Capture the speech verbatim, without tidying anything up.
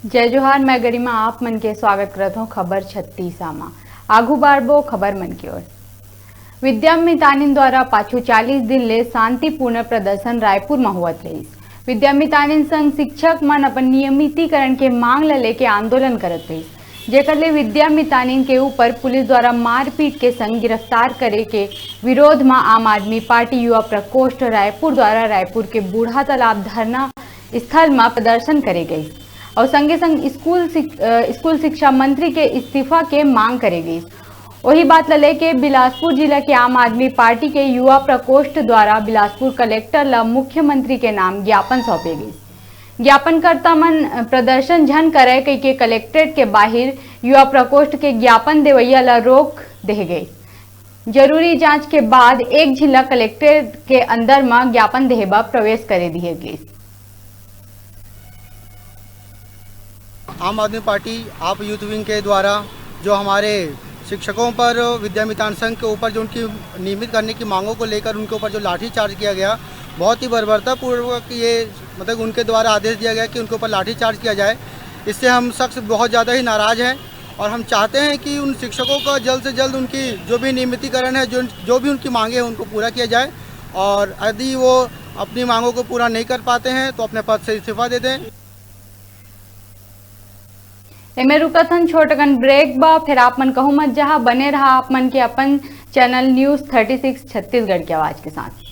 जय जोहार, मैं गरिमा, आप मन के स्वागत करत हौं खबर छत्तीसा मा। आगू बाढ़बो खबर मन की ओर। विद्या मितानिन द्वारा पाछू चालीस दिन ले शांतिपूर्ण प्रदर्शन रायपुर म होवत रहिस। विद्या मितानिन संग शिक्षक मन अपन नियमितीकरण के मांग ल लेके आंदोलन करत रहिस, जेकर ले विद्या मितानिन के ऊपर पुलिस द्वारा मारपीट के संग गिरफ्तार करे के विरोध म आम आदमी पार्टी युवा प्रकोष्ठ रायपुर द्वारा रायपुर के बूढ़ा तालाब धरना स्थल म प्रदर्शन करे गइस। अउ संगे संग स्कूल शिक-, अ, स्कूल शिक्षा मंत्री के इस्तीफा के मांग करे गइस। वही बात ल लेके बिलासपुर जिला के आम आदमी पार्टी के युवा प्रकोष्ठ द्वारा बिलासपुर कलेक्टर ल मुख्यमंत्री के नाम ज्ञापन सौंपे गइस। ज्ञापनकर्ता मन प्रदर्शन झन करय कहिके कलेक्ट्रेट के बाहिर युवा प्रकोष्ठ के ज्ञापन देवैया ल रोक देहे गइस। जरूरी जांच के बाद एक झिन ल कलेक्ट्रेट के अंदर म ज्ञापन देहे बर प्रवेश करे दिए गइस। आम आदमी पार्टी आप यूथ विंग के द्वारा जो हमारे शिक्षकों पर विद्या मितान संघ के ऊपर जो उनकी नियमित करने की मांगों को लेकर उनके ऊपर जो लाठीचार्ज किया गया, बहुत ही बर्बरतापूर्वक ये, मतलब, उनके द्वारा आदेश दिया गया कि उनके ऊपर लाठीचार्ज किया जाए। इससे हम सख्त बहुत ज़्यादा ही नाराज़ हैं और हम चाहते हैं कि उन शिक्षकों का जल्द से जल्द उनकी जो भी नियमितीकरण है, जो, जो भी उनकी मांगे हैं, उनको पूरा किया जाए और यदि वो अपनी मांगों को पूरा नहीं कर पाते हैं तो अपने पद से इस्तीफा दे दें। एमे रुकत हन छोट अकन ब्रेक बा, फिर आप मन कहूँ मत जहा, बने रहा आप मन के अपन channel news thirty six Chhattisgarh के आवाज़ के साथ।